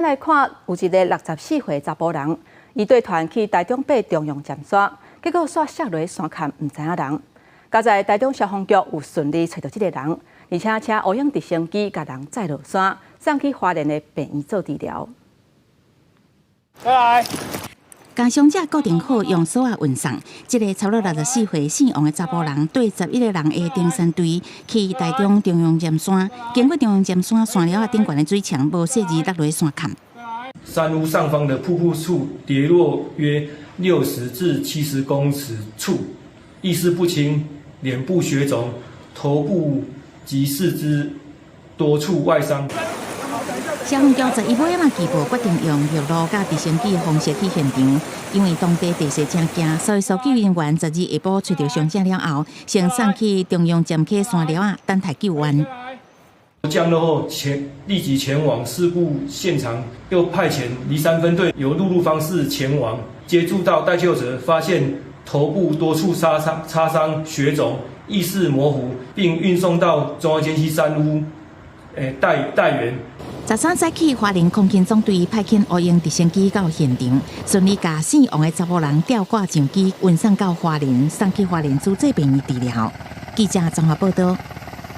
來看，有一个64歲查埔人，伊綴團去台中爬中央尖山，結果煞摔落山崁，毋知影人。佳哉台中消防局有順利揣著這个人，而且請烏鷹直升機共人載落山，送去花蓮的病院做治療。來。共傷者固定好，用索仔運送。這个差不多64歲姓王的查埔人，綴11个人的登山隊去台中中央尖山，經過中央尖山山寮仔頂懸的水牆，無細膩落落山崁。山屋上方的瀑布處跌落約60至70公尺處，意識不清，臉部血腫，頭部及四肢多處外傷。消防局11尾仔嘛拒報，決定用陸路佮直升機的方式去現場。因為當地地勢誠驚，所以搜救人員12下晡揣著傷者了後，先送去中央尖溪山寮仔等待救援。降落後立即前往事故現場，又派遣梨山分隊由陸路方式前往接觸到待救者，發現頭部多處擦傷、擦傷、血腫、意識模糊，並運送到中央尖溪山屋，待待援。13早起，花蓮空勤總隊派遣烏鷹直升機到現場，順利共姓王的查埔人吊掛上機，運送到花蓮，送去花蓮主治病院治療。記者綜合報道。